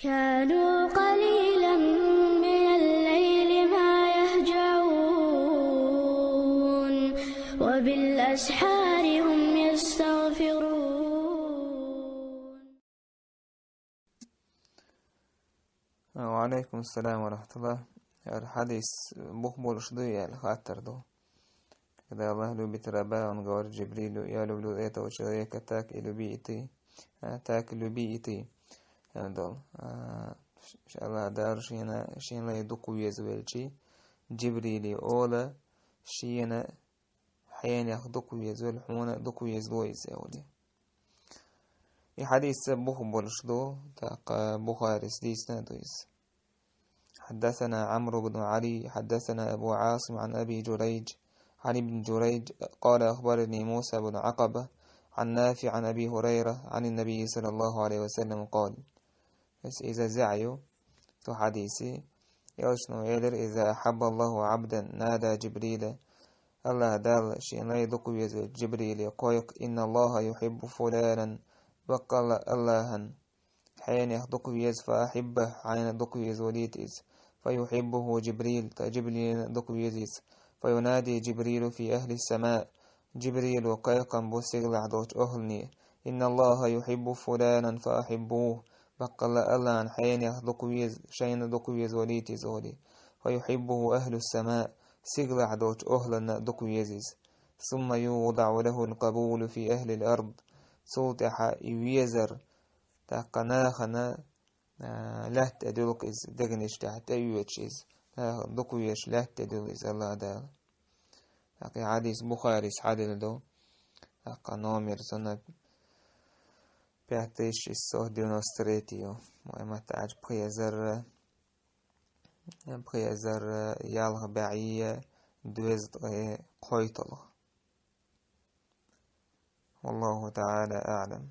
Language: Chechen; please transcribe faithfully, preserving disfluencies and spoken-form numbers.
كانوا قليلا من الليل ما يهجعون، وبالأسحار هم يستغفرون. وعليكم السلام ورحمة الله. Яр хадис бух болуш ду ял хаттар ду. Когда Аллах любит раба, он говорит Джибрилю: «Я люблю этого человека, так и люби и ты». А, «Так и люби и ты». Ян дол. А, ш-, ш-, Аллах Дала шена, шен лай дукха веза велчи, Джибрили ола, шена хьенех дукха веза вел, хьуна дукха веза ло иза оли. И хадис бух болуш ду, так, а, Бухарис дийсна ду иза. حدثنا عمرو بن علي، حدثنا أبو عاصم عن أبي جريج، عن ابن جريج، قال: أخبرني موسى بن عقبة عن نافع عن أبي هريرة عن النبي صلى الله عليه وسلم قال. Эс иза зяю, ту хадиси, элчно элир: إذا أحب الله عبدا نادى جبريل. Аллах Дала шен лай дукха веза Джибрили кхойкху: إن الله يحب فلانا. Баккъалла Аллахана хьенех дукха веза, فأحبه, хьайна дукха веза валийта иза. فيحبه جبريل, та Джибрилина дукха веза иза. فينادي جبريل في أهل السماء. Джибрило кхайкхам бу сигалахь долчу охӀлане: إن الله يحب فلانا فأحبوه. Баккъалла Аллахана хьенех дукха веза, шайна дукха веза валийта иза оли. فيحبه أهل السماء. Сигалахь долчу охӀланна дукха веза иза. ثم يوضع له القبول في أهل الأرض. Цул тӀаьхьа и везар, тӀаккха нахана, а, лаьтта тӀе дуьллу иза, дегнаш тӀехь тӀеоьцуш иза. Нахана дукха везаш лаьтта тӀе дуьллу иза Аллах Дала. ТӀаккха и хьадис Бухарис хьадина ду. ТӀаккха номер санна пять тысяч шестьсот девяносто третий ю. Ма и маттахь пхи эзар, пхи эзар ялх бӀе дезткъе кхойтталгӀа. والله تعالى أعلم.